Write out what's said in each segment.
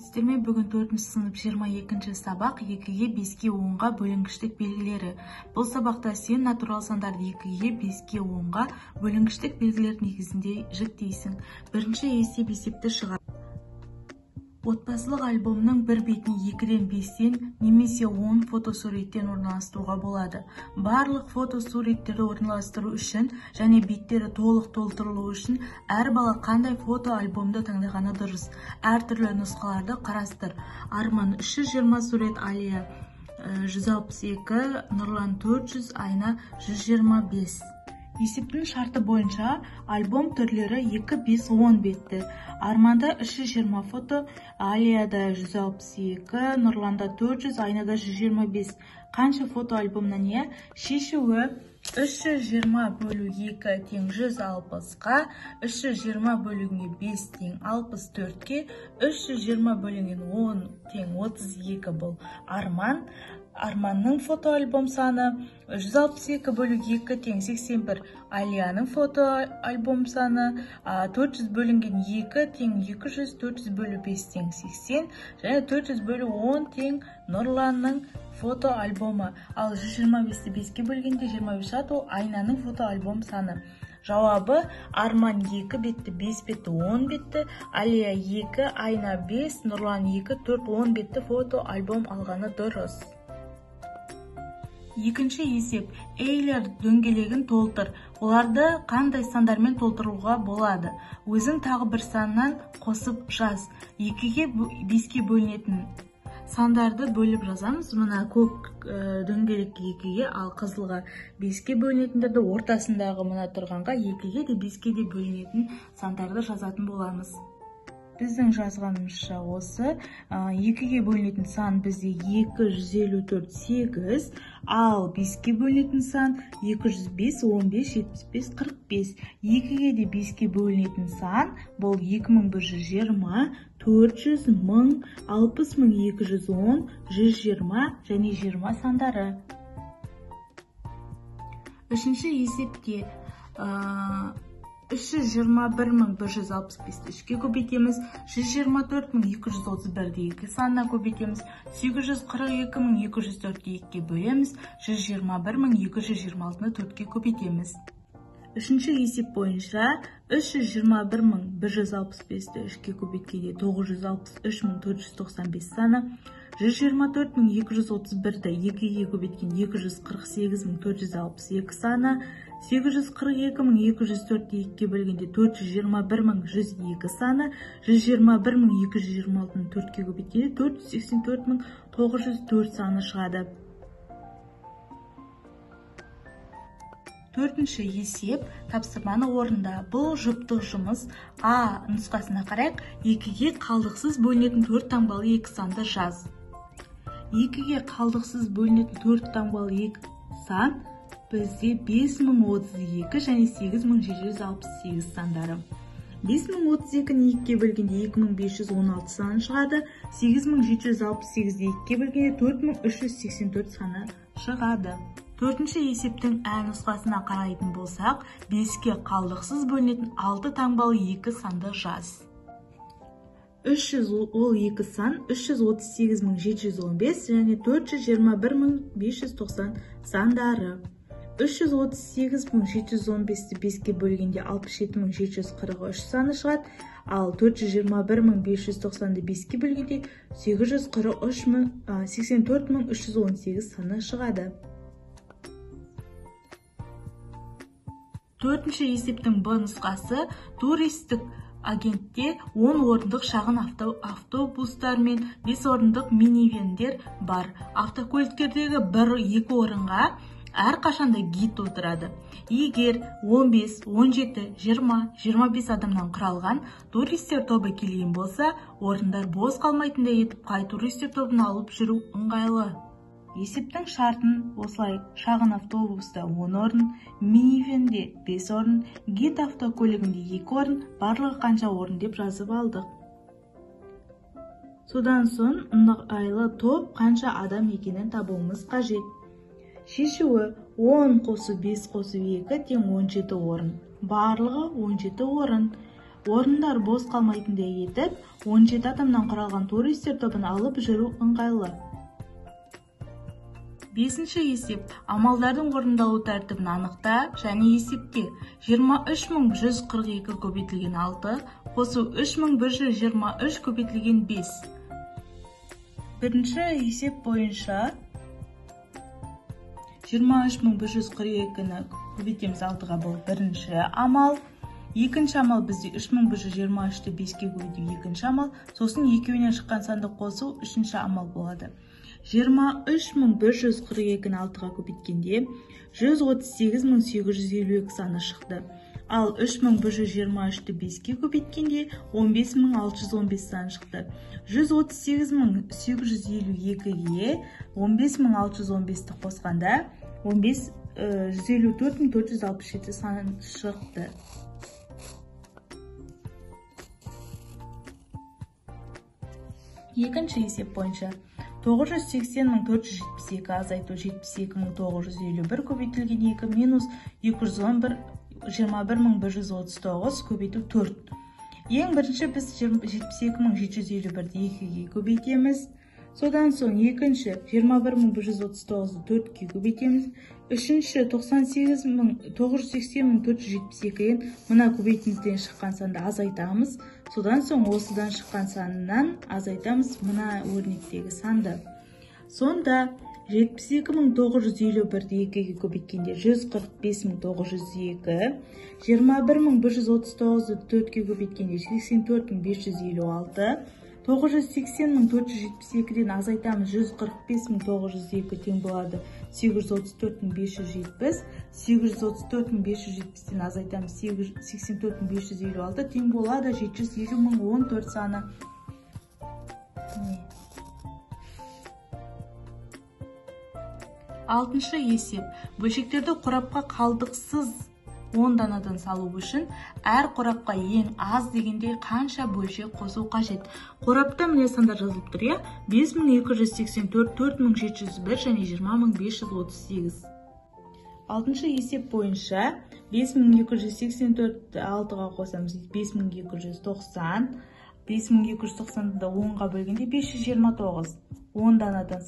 Сәлеметсіздер ме? Бүгін 4-ші сынып 22-ші сабақ 2-ге, 5-ге, 10-ға бөлінгіштік белгілері. Бұл сабақта сен натурал сандарды 2-ге, 5-ге, 10-ға бөлінгіштік белгілер негізінде жіктейсің. Бірінші есеп есепті шығар. Отбасылық альбомның бір бетіне 2-ден 5-тен немесе 10 фотосуреттен орналастыруға болады. Барлық фотосуреттерді орналастыру үшін және беттері толық толтырылу үшін әр бала қандай фотоальбомды таңдағаны дұрыс. Әртүрлі нұсқаларды қарастыр. Арман 320 сурет, Алия 162, Нұрлан 400, Айна 125. Есептің шарты бойынша альбом түрлері 2, 5, 10 бетті. Арманда 320 фото, Алияда 162, Нұрланда 400, Айнада 125. Қанша фото альбомнан е? Шешуі 320 бөлу 2 тең 160-қа, 320 бөлінген 5 тең 64-ке, 320 бөлінген 10 тең 32 бұл Арман. Арманның фотоальбом саны 162 бөлу 2 тең 81, Алияның фотоальбом саны 400 бөлінген 2 тең 200, 400 бөлу 5 тең 80 және 400 бөлу 10 тең Нұрланның фотоальбомы. Ал 125-ті 5-ке бөлгенде 25 шығады, ол Айнаның фотоальбом саны. Жауабы Арман 2 бетті, 5 бетті, 10 бетті, Алия 2, Айна 5, Нұрлан 2, 4, 10 бетті фотоальбом алғаны дұрыс. Екінші есеп, Эйлер дөңгелегін толтыр. Оларды қандай сандармен толтыруға болады? Өзің тағы бір саннан қосып жаз. 2-ге 5-ке бөлінетін сандарды бөліп жазамыз. Мына көк дөңгелекке 2-ге, ал қызылға 5-ке бөлінетіндерді ортасындағы мына тұрғанға 2-ге де 5-ке де бөлінетін сандарды жазатын боламыз. Біздің жазғанымызша осы 2-ге бөлінетін сан бізде 254, 8, ал 5-ке бөлінетін сан 205, 15, 75, 45. 2-ге де 5-ке бөлінетін сан бұл 2120, 400, 1000, 60210, 120 және 20 сандары. Үшінші есепте 321 165-ті 3-ке көбейтеміз, 124 231-ді 2 санына көбейтеміз, 842 204-ті 2-ке бөлеміз, 121 226-ны 4-ке көбейтеміз. Үшінші есеп бойынша 321 165-ті 3-ке көбейткенде 963 495 саны, 124 231-ді 2-ге көбейткен 248 462 саны, 842 204-ті 2-ке бөлгенде 421 102 саны, 121 226-ны 4-ке көбейткенде 484 904 саны шығады. Төртінші есеп, тапсырманы орында. Бұл жұптық жұмыс. А нұсқасына қарайық. 2-ге қалдықсыз бөлінетін 4 таңбалы 2 санды жаз. 2-ге қалдықсыз бөлінетін 4 таңбалы 2 сан бізде 5032 және 8768 сандары. 5032-ні 2-ге бөлгенде 2516 саны шығады, 8768-ді 2-ге бөлгенде 4384 саны шығады. Төртінші есептің ә нұсқасына қарайтын болсақ, 5-ке қалдықсыз бөлінетін 6 таңбалы 2 санды жаз. 300 ол 2 сан 338 715 және 421 590 сандары. 338 715-ті 5-ке бөлгенде 67 743 саны шығады, ал 421 590-ды 5-ке бөлгенде 843 000, 84 318 саны шығады. Төртінші есептің Б нұсқасы туристік агентте 10 орындық шағын автобустар мен 5 орындық минивендер бар. Автокөліктердегі 1-2 орынға әрқашанда гид отырады. Егер 15, 17, 20, 25 адамнан құралған туристер тобы келген болса, орындар бос қалмайтындай етіп қай туристер тобын алып жүру ыңғайлы? Есептің шартын осылай: шағын автобуста 10 орын, минивенде 5 орын, гид автокөлігінде 2 орын, барлығы қанша орын деп жазып алдық. Содан соң ыңғайлы топ қанша адам екенін табуымыз қажет. Шешуі 10 қосу 5 қосу 2 тең 17 орын. Барлығы 17 орын. Орындар бос қалмайтындай етіп, 17 адамнан құралған туристер тобын алып жүру ыңғайлы. Бесінші есеп. Амалдардың орындалу тәртібін анықта және есепте. 23142 көбейтілген 6 қосу 3123 көбейтілген 5. Бірінші есеп бойынша 23142-ні көбейтеміз 6-ға, бұл бірінші амал. Екінші амал бізде 3123-ті 5-ке көбейту екінші амал. Сосын екеуінен шыққан санды қосу үшінші амал болады. 23142-ні 6-ға көбейткенде 138852 саны шықты. Ал 3123-ті 5-ке көбейткенде 15615 саны шықты. 138852-ге 15615-ті қосқанда 15 154467 саны шықты. Екінші есеп бойынша 980472 азайту 72951 көбейтілген 2 минус 211 21139 көбейту 4. Ең бірінші біз 72751-ді 2-ге көбейтеміз. Содан соң екінші 21139-ды 4-ке көбейтеміз. Үшінші 98080472-ден мына көбейтіндіден шыққан санды азайтамыз. Содан соң осыдан шыққан саннан азайтамыз мына өрнектегі санды. Сонда 72951-ді 2-ге көбейткенде 145902, 21139-ды 4-ке көбейткенде 84556, 980472-ден азайтамыз 145902 тең болады 834570, 834570-тен азайтамыз 84556 тең болады 750014 саны. Алтыншы есеп. Бөлшектерді қорапқа қалдықсыз 10 данадан салу үшін әр қорапқа ең аз дегенде қанша бөлшек қосу қажет? Қорапта міне сандар жазылып тұр, иә? 5284, 4701 және 20538. Алтыншы есеп бойынша 5284-ті 6-ға қосамыз, 5290. 5290-ды 10-ға бөлгенде 529. 10 данадан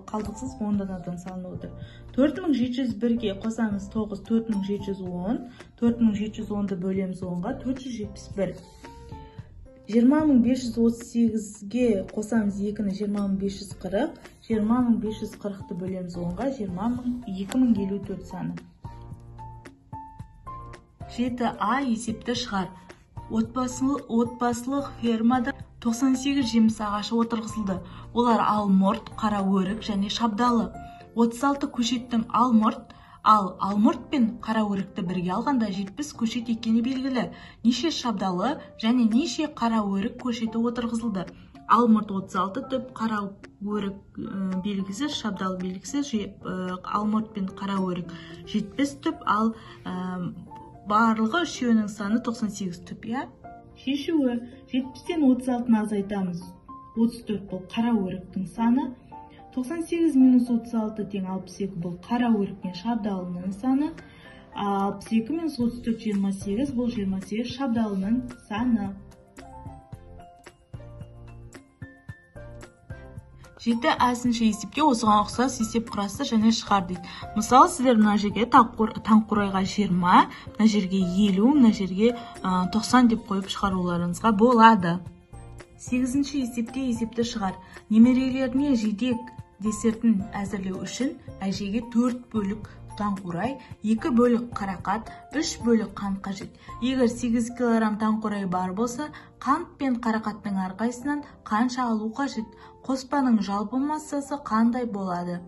қалдықсыз 10 данадан салынып отыр. 4701-ге қосамыз 9, 4710. 4710-ды бөлеміз 10-ға, 471. 20538-ге қосамыз 2-ні, 20540. 20540-ты бөлеміз 10-ға, 2054 саны. 7А есепті шығар. Отбасылық фермада 98 жеміс ағашы отырғызылды. Олар алмұрт, қара өрік және шабдалы. 36 көшеттің алмұрт, ал алмұрт пен қара өрікті бірге алғанда 70 көшет екені белгілі. Неше шабдалы және неше қара өрік көшеті отырғызылды? Алмұрт 36 түп, қара өрік белгісіз, шабдалы белгісіз, алмұрт пен қара өрік 70 түп, ал барлығы үшеуінің саны 98 түп, иә? Шешуі: 70-тен 36-ны азайтамыз, 34 бұл қара өріктің саны. 98 минус 36 тең 62 бұл қара өрік пен шабдалының саны. 62 минус 34 28 бұл 28 шабдалының саны. 7 әсінші есепте осыған ұқсас есеп құрастыр және шығар дейді. Мысалы, сіздер мына жерге таңқурайға 20, мына жерге 50, мына жерге 90 деп қойып шығаруларыңызға болады. 8-ші есепте есепті шығар. Немерелеріне жидек десертін әзірлеу үшін әжеге 4 бөлік таңқурай, 2 бөлік қарақат, 3 бөлік қант қажет. Егер 8 килограмм таңқурай бар болса, қант пен қарақаттың әрқайсысынан қанша алу қажет? Қоспаның жалпы массасы қандай болады?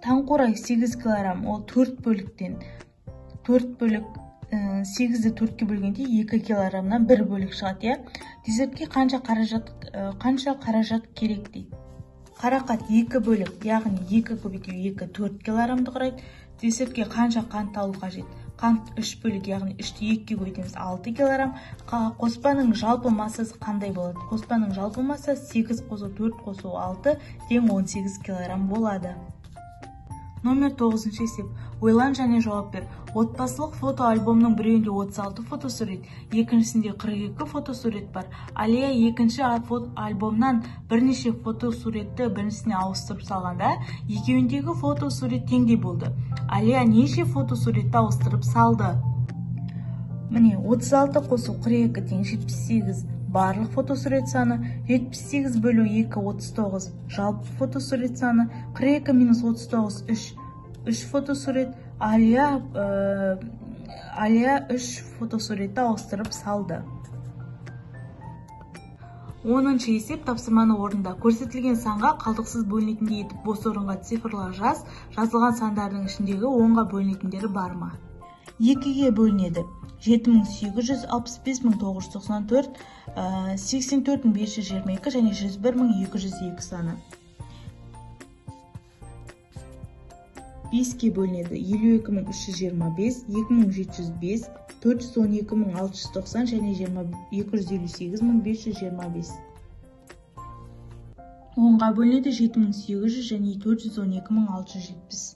Таңқурай 8 килограмм, ол 4 бөліктен. 4 бөлік, 8-ді 4-ке бөлгенде 2 килограммнан 1 бөлік шығады, иә? Десертке қанша қаражат керек дейді. Қарақат 2 бөлік, яғни 2 көбейту 2, 4 килограммды құрайды. Десертке қанша қант алу қажет? Қант 3 бөлік, яғни 3-ті 2-ге көбейтеміз, 6 килограмм. Қоспаның жалпы массасы қандай болады? Қоспаның жалпы массасы 8 қосу 4 қосу 6 тең 18 килограмм болады. Номер 9 есеп. Ойлан және жауап бер. Отбасылық фотоальбомның біреуінде 36 фотосурет, екіншісінде 42 фотосурет бар. Алия екінші альбомнан бірнеше фотосуретті біріншісіне ауыстырып салғанда, екеуіндегі фотосурет теңдей болды. Алия неше фотосуретті ауыстырып салды? Міне, 36 қосу 42 тең 78. Барлық фотосурет саны 78 бөлу 2 39. Жалпы фотосурет саны 42 минус 39 3. 3 фотосурет. Алия 3 фотосуретті ауыстырып салды. 10 есеп. Тапсырманы орында. Көрсетілген санға қалдықсыз бөлінетіндей етіп бос орынға цифрлар жаз. Жазылған сандардың ішіндегі 10-ға бөлінетіндері бар ма? 2-ге бөлінеді. 7800, 65994, 84522 және 101202 саны. 5-ке бөлінеді. 52325, 2705, 412690 және 258525. 10-ға бөлінеді. 7800 және 412670.